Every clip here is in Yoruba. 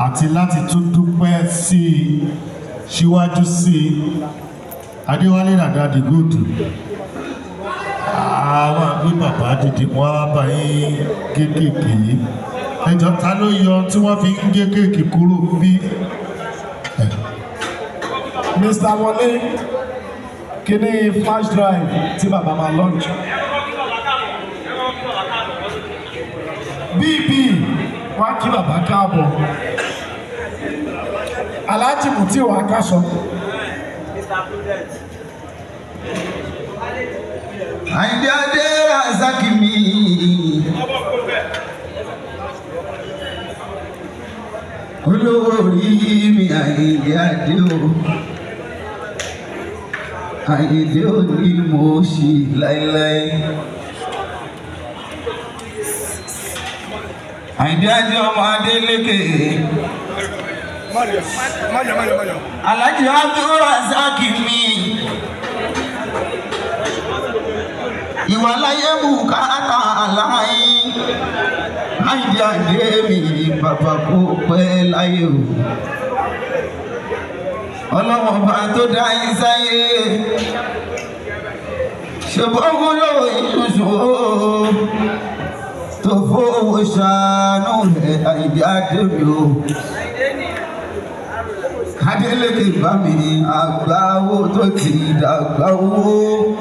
àti láti tún dúpẹ́ sí i síwájú sí i. Adéwálé Dàda the good, àwọn àgbé bàbá dìde wọn á bá yín gé kéèkì yìí. Ẹjọ́ ta ló yọ tí wọ́n fi ń gé kéèkì kúrò bí? Mr. Wọlé, kíní flash drive tí bàbá máa launch. BB wá kí bàbá káàbọ̀. Alhaji Mutiu Akaso. Àyìndé Adé Razaki mi. Olówó orí mi Àyìndé Adé o. Àyìndé ò ní mo ṣì láéláé. Àyìndé Adé ọmọ Adélékè. Alhaji Abdulrasaki mi. Ìwà láyé bùkátà láyé. Àyìndé Adé mi bàbá kó pẹ́ láyé o. Ọlọ́wọ́n bá tó dá yín sáyé. Ṣèbọ́gún lówó ìlú tó fowó ṣàánú rẹ̀ Àyìndé Adé mi o. Adélékè bá mi àgbáwo tó ti dàgbà owó.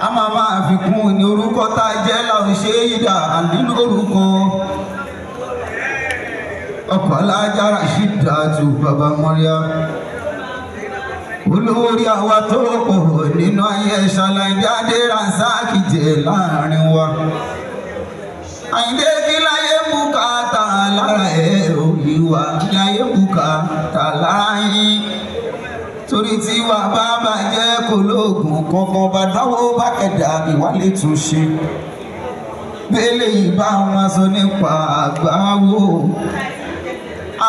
A máa máa fi kún ní orúkọ tá a jẹ́ láwọn ṣe é yídà nínú orúkọ. Ọkọ̀ alájà Rashidatu bàbá Mọ́ríà. Olówó orí àwa tó pọ̀ nínú ayé ṣàlàyé Adé Razaki jẹ́ láàrin wa. Àyìndé kí láyé bùkátà lára ẹ̀ ò ìwà láyé bùkátà lára yín. Torí tí wà bá bàjẹ́ kò lóògùn kankan bá dáwọ́ bá kẹ̀dá ìwà lè tún ṣe. Bẹ́lẹ̀ ìbá wọn sọ nípa àgbáwò.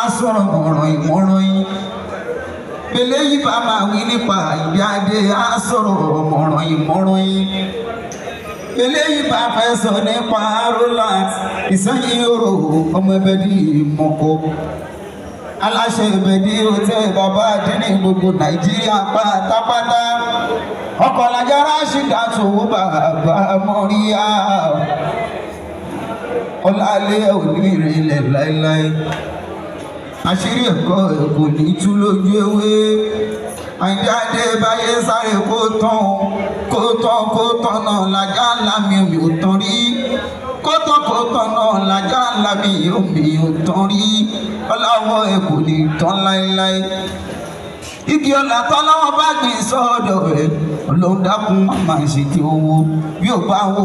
A sọ̀rọ̀ mọ̀ràn ìmọ̀ràn yín. Bẹ́lẹ̀ ìbá máa wí nípa Àyìndé Adé a sọ̀rọ̀ mọ̀ràn ìmọ̀ràn yín. Eléyìí bá fẹ́ sọ nípa Roland Ìsẹ́yìn orò ọmọ ẹbẹ̀dì ìmọ̀kọ. Aláṣẹ ẹbẹ̀dì hotel bàbá àdínní gbogbo Nàìjíríà pátápátá. Ọkọ̀ làjà Rashidatu bàbá Mọ́ríyá. Ọlálẹ́ òní ìrìnlẹ̀ láéláé. Àṣírí ẹ̀kọ́ kò ní tú lójú ewé. Àyìndé Adé báyé sáré kó tán kó tán kó tán náà lájà ńlá mi ò tán rí. Kó tán kó tán náà lájà ńlá mi ò tán rí. Ọláwọ́ ẹ kò ní tán láéláé. Igi ọ̀là tọ́lọ́wọ́ bá gbìn sọ́dọ̀ rẹ̀. Ọlọ́run dákun má máa ṣe ti owó. Bí ò bá wo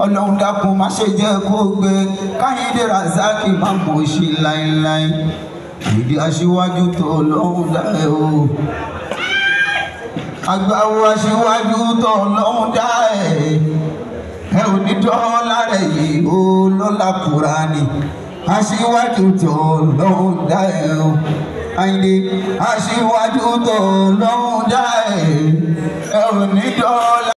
Ọlọ́run dákun má ṣe jẹ́ kó gbé. Káyìndé Razaki má mọ̀ ṣe láéláé. Àyìndé aṣíwájú tó Ọlọ́run dá ẹ o. Àgbàwo aṣíwájú tó Ọlọ́run dá ẹ. Ẹ ò ní dọ́là rẹ̀ yìí ó lọ́la Kùránì. Aṣíwájú tó Ọlọ́run dá ẹ o. Àyìndé aṣíwájú tó Ọlọ́run dá ẹ. Ẹ ò ní dọ́là.